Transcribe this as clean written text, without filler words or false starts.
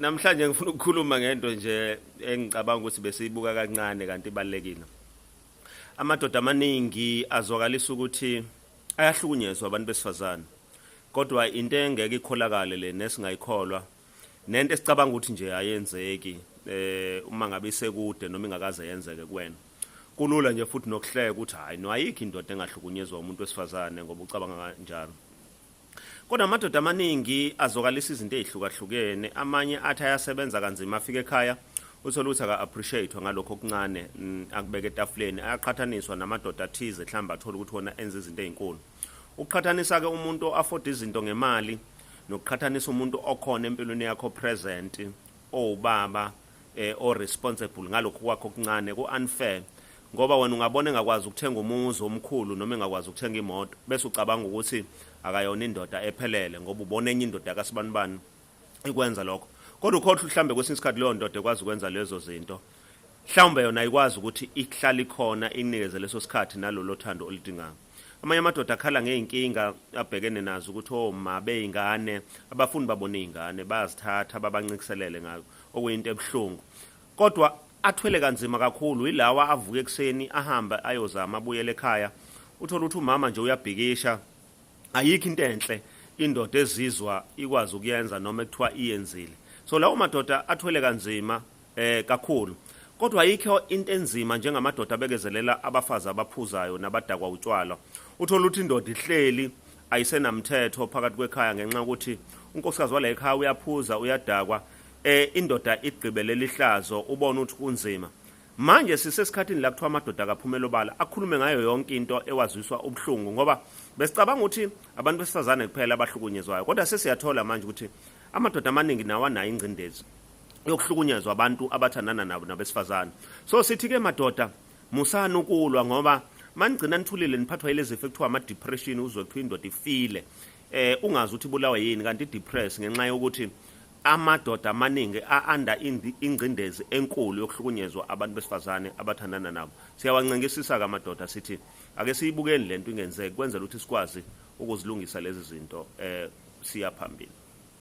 Namhlanje ngifuna ukukhuluma ngento nje engicabanga ukuthi besiyibuka kancane kanti ibalekile. Amadoda amaningi azwakalisa ukuthi ayahlukunyezwa abantu besifazane. Kodwa into engeke ikholakale le nesingayikholwa nento esicabanga ukuthi nje ayenzeki uma ngabe isekude noma ingakaze yenzeke kuwena. Kulula nje futhi nokuhleka ukuthi hayi no, ayikho indoda engahlukunyezwa umuntu wesifazane ngoba ucabanga kanjalo. Kodwa amadoda amaningi azwakalisa izinto ezihlukahlukene, amanye athi ayasebenza kanzima afike ekhaya uthola ukuthi aka-appreciate ngalokho okuncane akubeka etafuleni, ayaqhathaniswa namadoda athize mhlawumbe athole ukuthi wona enza izinto ezinkulu. Ukuqhathanisa-ke umuntu o-afford izinto ngemali nokuqhathanisa umuntu okhona empilweni yakho present owubaba o-responsible ngalokhu kwakho okuncane ku-unfair, ngoba wena ungabona engakwazi ukuthenga umuzi omkhulu noma engakwazi ukuthenga imoto bese ucabanga ukuthi akayona indoda ephelele ngoba ubona enye indoda kasibanibani ikwenza lokho. Kodwa ukhohlwa mhlambe kwesinye isikhathi leyo ndoda ekwazi ukwenza lezo zinto mhlawumbe yona ayikwazi ukuthi ihlale ikhona inikeze leso sikhathi nalolo thando oludingayo. Amanye amadoda akhala ngey'nkinga abhekene nazo ukuthi oma bey'ngane abafuni babone iy'ngane, bayazithatha babancikiselele ngazo, okuyinto ebuhlungu. Kodwa athwele kanzima kakhulu yilawa avuka ekuseni ahambe ayozama abuyele ekhaya, uthole ukuthi umama nje uyabhikisha. Ayikho into enhle indoda ezizwa ikwazi ukuyenza noma ekuthiwa iyenzile. So lawo madoda athwele kanzima kakhulu. Kodwa ayikho into enzima njengamadoda abekezelela abafazi abaphuzayo nabadakwa utshwala. Uthola ukuthi indoda ihleli ayisenamthetho phakathi kwekhaya ngenxa yokuthi unkosikazi wala ekhaya uyaphuza uyadakwa, indoda igqibelele ihlazo, ubona ukuthi kunzima. Manje sisesikhathini la kuthiwa amadoda akaphumela obala akhulume ngayo yonke into ewazwiswa ubuhlungu, ngoba besicabanga ukuthi abantu besifazane kuphela abahlukunyezwayo, kodwa sesiyathola manje ukuthi amadoda amaningi nawo anayo ingcindezi yokuhlukunyezwa abantu abathandana nabo nabesifazane. So sithi-ke madoda, musani ukulwa, ngoba manigcina nithulile niphathwa yilezi zifo ekuthiwa ama-depression, uzwe kuthiwa indoda ifile, ungazi ukuthi ibulawa yini, kanti i-depress ngenxa yokuthi amadoda amaningi a-under ingcindezi enkulu yokuhlukunyezwa abantu besifazane abathandana nabo. Siyawancengisisa-ke amadoda sithi ake siyibukeni lento ingenzeki, kwenzela ukuthi sikwazi ukuzilungisa lezi zinto siya phambili.